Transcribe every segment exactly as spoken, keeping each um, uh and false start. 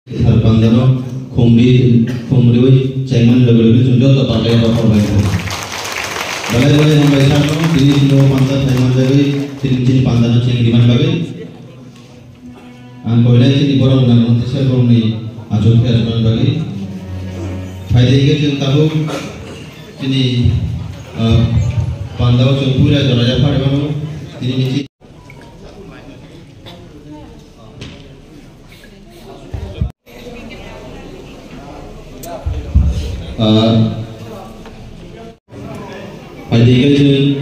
Sir pandano khumri, khumriwi chairman loge loge chwng joto palkai abo khorbai kho. Belai belai hambai sir no, tini chini o panda thai manjagwi, tini chini pandano chini demand bagwi. Ang koinai chini borok gwnang no teisa borokni achuk khe achuknani bagwi. Phaidi hwnkhe chwng tabuk chini, ah, pandao chwng puila jora yaphar mano. Tini ni chi- Ah, phaidi hwnkhe chwng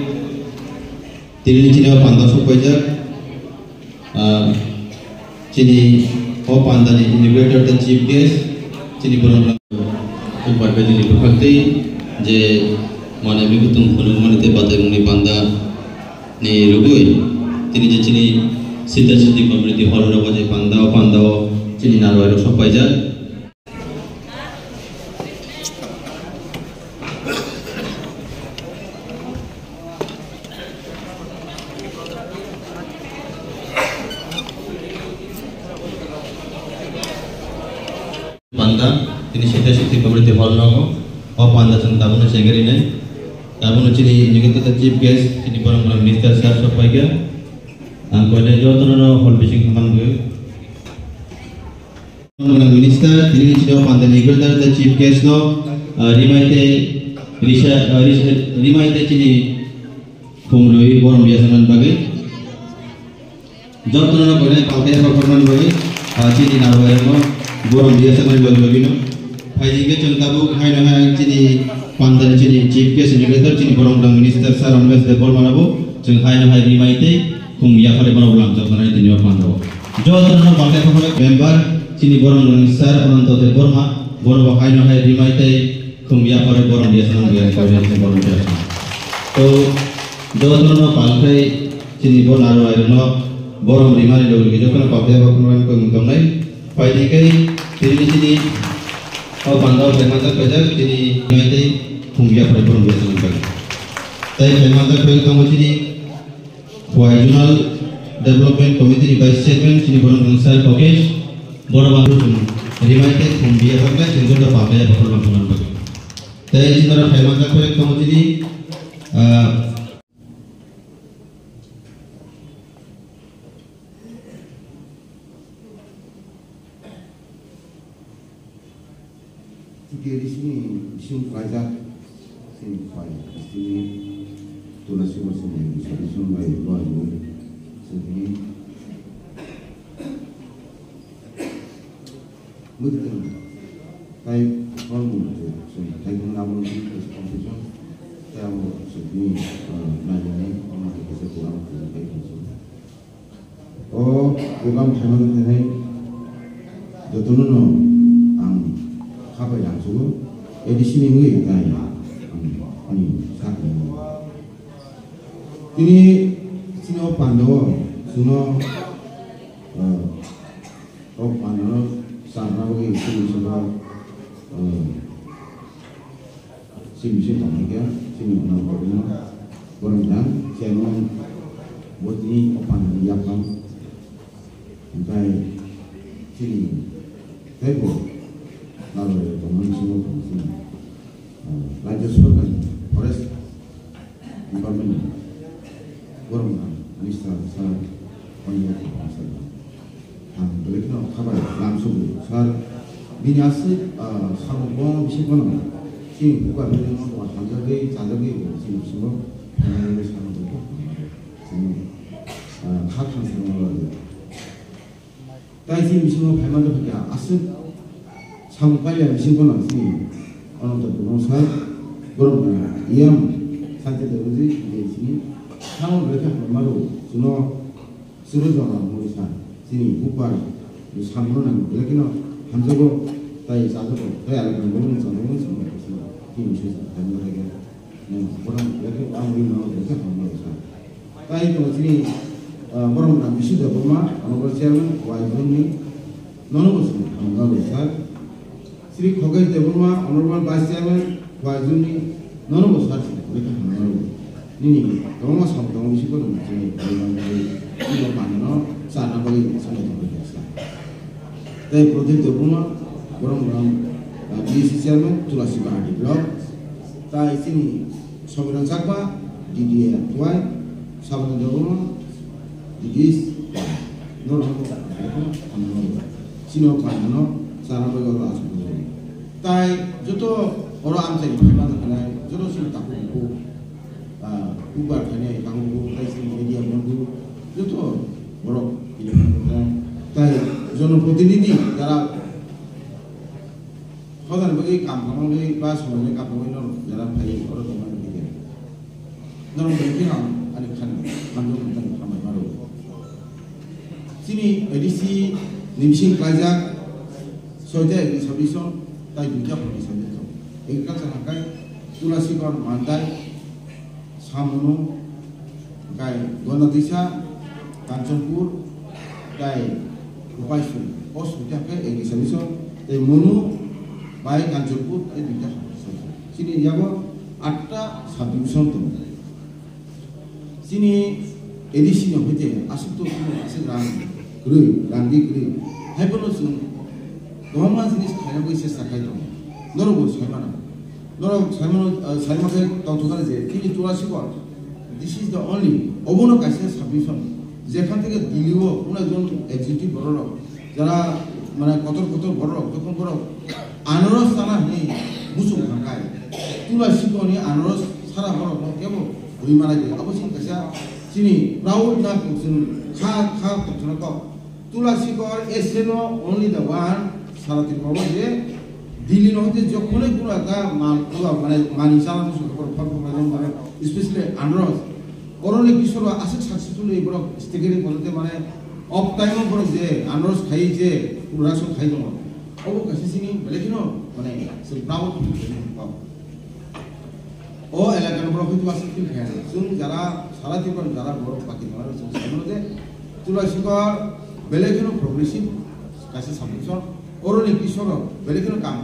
tini ni chini o panda sok paijak. Ah, chini o panda ni inaugurator tei chief guest, chini borok rok. Tei bai bai chini bwkhak tei je manwi muikwthwng phunukmani tei bataimungni panda ni rwgwi tini je chini Siddha Siddhi Community Hall rogo je panda o, panda o chini narwai rok sok paijak. Panda, tini Siddha Siddhi Community Hall nogo, o panda chwng tabukno chengwi rinai. Tabukno chini nigwtwtw chief guest, chini borok borok minister sir sok paikha. Ang koinai jotono no hall bising thangna nugwi. Honorable Minister, tini chini o panda ni gwnang tei chief guest no, ah, rimai tei risa, ah, risa, rimai tei chini khumrwi borom yasanani bagwi. Jotono no koinai palkai abo khornani bagwi, ah, chini narwai rokno borom yasanani bagwi bagwi no. Phaidi hwnkhe chwng tabuk haino hai chini panda ni chini chief guest ni gwnang chini borom gwnang minister sir Ramesh Debbarma no bo chwng haino hai rimai tei khum yaphari bono bo lamchok nai tini o panda o. Jotono no palkai abo khornani member chini borom gwnang sir Ananto Debbarma bono bo haino hai rimai tei khum yaphari borom yasanani bagwi koinai chini borom yasanani. To jotono no palkai chini bo narwai rokno borom rimani logi logi jotono palkai abo khornani koi mung tongnai. Phaidi hwnkhe tini chini o panda o phai manjak paijak chini rimai tei khum yaphari borom yasanani bagwi. Tei phai manjak pai tongo chini Khowai Zonal Development Committee ni Vice Chairman chini borok rok Sir Kokesh, borok ang chwng rimai tei khum biya khe chwng joto palkai abo khornani bagwi. Tei chini oro phai manjak pai tongo chini, ah, T T A D C ni bising khlaijak chini pai, chini Tulasi Mosini bising bai bo ani chini mwtwng tai hor mung twi chini thaithung abo ni competition tei abo chini nainani omo hai kisa program khlai tong. O program khaimani thani jotono no ang khabai rangsugo, A D C ni wngwi tai ang ani sakni tini chini o pandao chwngno, ah, o pandano charna bagwi chini bisingo, ah, Chini bisingo tongkha khe chini unang borokno borok jang chairman bo tini o pandani yaphang. Hwnkhe chini teibo narwai tongmani bisingo tong chini, ah, Rajya Sorkar ni Forest Department ni borok jang minister sir, honorable minister. Ang belai kheno khabai lamsugo, sir. Bini aswk, ah, samung bo bisi bono chini bubar belai no hamjagwi chajagwi bo chini bisingo hamjagwi samung bo chini, ah, kha thansani ulo. Tai chini bisingo phaima dopha khe aswk samung pailai bisingo bono chini Ananto Debbarma sir borok E M Sante Debbarma ji chini samung belai khe hambai maro chwngno. Chwngno jora mori sa, chini bubar ni samung nang belai kheno hamjago, tai chajago, tai alai kheno bolong chajagwi chwng bai chini chini se sa, tai no hai khe, nang borok belai khe ang ri no belai khe hamjago sa. Tai tongo chini, ah, borok nang Bishu Debbarma, honorable chairman, Y Zone ni, nono bo chwng hamjago sa. Shri Khogesh Debbarma, Honorable Vice Chairman, Khowai Zone ni, nono bo sir sini lekha hamya rw. Nini kwbangma samung tongo, bisi phano chini Khowai Zone ni, chini panano charna bagwi samung tongwi kha sa. Tai Prodip Debbarma, borok rang, ah, B C chairman, Tulasi Bahari block. Tai chini Sobiran Chakma, D D A Twai, Sabana Debbarma, D D S, norok hamno, chini o paimano, chana bagwi oro achuk nai. Tai joto oro amchai phaiman khanai, joto chini takhuk bukhuk, ah, bubar khainai, takhuk bukhuk, tai chini media bondhu, joto borok, tai jonoprotinidhi, jara hodar bagwi kam khamangwi ba somoini kam khamangwi norok jara phai oro tongmani bagwi. Norok belai kheno ang ani khani hamjak mantani hambai maro. Chini A D C ni bising klaijak soita agri subdivision tai duita horni subdivision. Agriculture hangkai Tulasibar, Mandai, Samunu, kai Gondatisa, Kanchanpur, kai Rupaisuri. O soita hangkai agri subdivision tai Munu bai Kanchanpur tai duita horni subdivision. Chini yago atta subdivision tongo. Chini A D C no hoite aswk to chini aswk rang kwrwi, rang di kwrwi. Hai bono chwng kwbangma jinis khaina bagwi chesta khai tongo. Norok bo sai mano. Norok sai mano, ah, sai mankhe tongthoknai je chini Tulasibar, this is the only, obono kaisa subdivision. Jekhan theke Delhi o kunai jon executive borok rok, jara mane kotor kotor borok, jokhon borok anaros chana hwnwi muchung thangkhai, Tulasibar ni anaros sara borok no kebo rwi manai de. Abo chini kaisa chini proud na chwng kha kha tongthokna kok. Tulasibar S N O only the one sara Tripura o je Delhi no hoite jokhonai gura ta mal kula mane mani chana muchung borok phar phar mane especially anaros. Oroni bisoro aswk successfully borok staggering bojote mane off time o borok je anaros khai je production khai tongo. Obo kaisa chini belai kheno mane chwng proud feel khainai kok. O elakani borok hwnkhe aswk feel khainai. Chwng jara sara Tripura jara borok baki tongo chwng sai mano je Tulasibar belai kheno progressive kaisa subdivision. Oroni bisoro belai kheno kam